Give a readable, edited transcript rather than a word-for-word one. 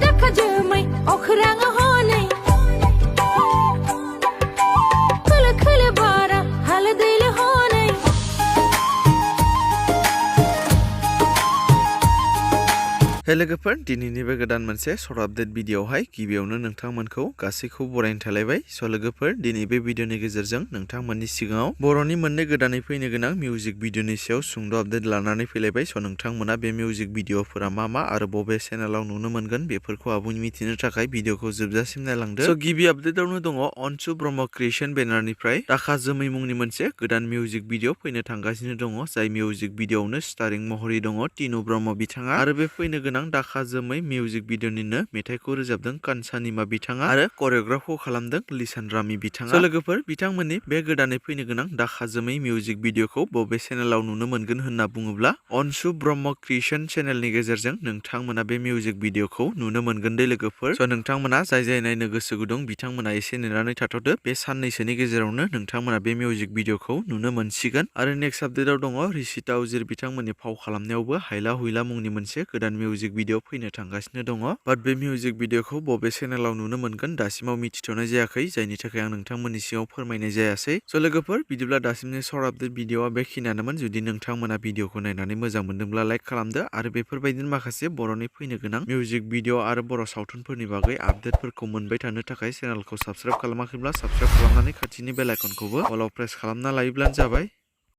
देखा जोमै अख्राङ हनै खोलो खोलो बारा हाल दैल हनै लोगोफोर दिनैनि बे गोदान मोनसे सर्ट आपडेट भिडिअआवहाय गिबियावनो नोंथांमोनखौ गासैखौबो बरायनो थालायबाय। स' लोगोफोर दिनै बे भिडिअनि गेजेरजों नोंथांमोननि सिगाङाव बर'नि मोननै गोदानै फैनो गोनां मिउजिक भिडिअनि सायाव सुंद' आपडेट लानानै फैलायबाय। स' नोंथांमोना बे मिउजिक भिडिअफोरा मा आरो बबे चेनेलाव नुनो मोनगोन बेफोरखौ आबुङै मिथिनो थाखाय भिडिअखौ जोबजासिम नायलांदो। स' गिबि आपडेटआवनो दङ अनसु ब्रह्म क्रिएशन बेनारनिफ्राय दाखा जोमै मुंनि मोनसे गोदान मिउजिक भिडिअ फैनो थांगासिनो दङ। जाय मिउजिक भिडिअआवनो स्टारिं महरै दङ टिनु ब्रह्म बिथाङा आरो बे फैनो गोनां दाखा जोमै मिउजिक भिडिअनिनो मेथाइखौ रोजाबदों कानसानिमा बिथाङा आरो करिय'ग्राफखौ खालामदों लिसान रामी बिथाङा। स' लोगोफोर बिथांमोननि बे गोदानै फैनो गोनां दाखा जोमै मिउजिक भिडिअखौ बबे चेनेलाव नुनो मोनगोन होनना बुङोब्ला अनसु ब्रह्म क्रिएशन चेनेलनि गेजेरजों नोंथांमोना बे मिउजिक भिडिअखौ नुनो मोनगोन दे लोगोफोर। स' नोंथांमोना जाय नायनो गोसो गुदुं बिथांमोना एसे नेनानै थाथ'दो। बे साननैसोनि गेजेरावनो नोंथांमोना बे मिउजिक भिडिअखौ नुनो मोनसिगोन। आरो नेक्स्ट आपडेटआव दङ रिसिता उजिर बिथांमोननि फाव खालामनायावबो हाइला हुइला मुंनि मोनसे गोदान मिउजिक भिडिअ फैनो थांगासिनो दङ। बाट बे मिउजिक भिडिअखौ बबे चेनेलाव नुनो मोनगोन दासिमाव मिथिथ'नाय जायाखै, जायनि थाखाय आं नोंथांमोननि सिगाङाव फोरमायनाय जायासै। स' लोगोफोर बिदिब्ला दासिमनि सर्ट आपडेट भिडिअआ बेखिनियानोमोन। जुदि नोंथांमोना भिडिअखौ नायनानै मोजां मोनदोंब्ला लाइक खालामदो आरो बेफोरबायदिनो माखासे बर'नि फैनो गोनां मिउजिक भिडिअ आरो बर' सावथुनफोरनि बागै आपडेटफोरखौ मोनबाय थानो थाखाय चेनेलखौ साबस्क्राइब खालामाखैब्ला साबस्क्राइब खालामनानै खाथिनि बेल आइकनखौबो अलाव प्रेस खालामना लायोब्लानो जाबाय।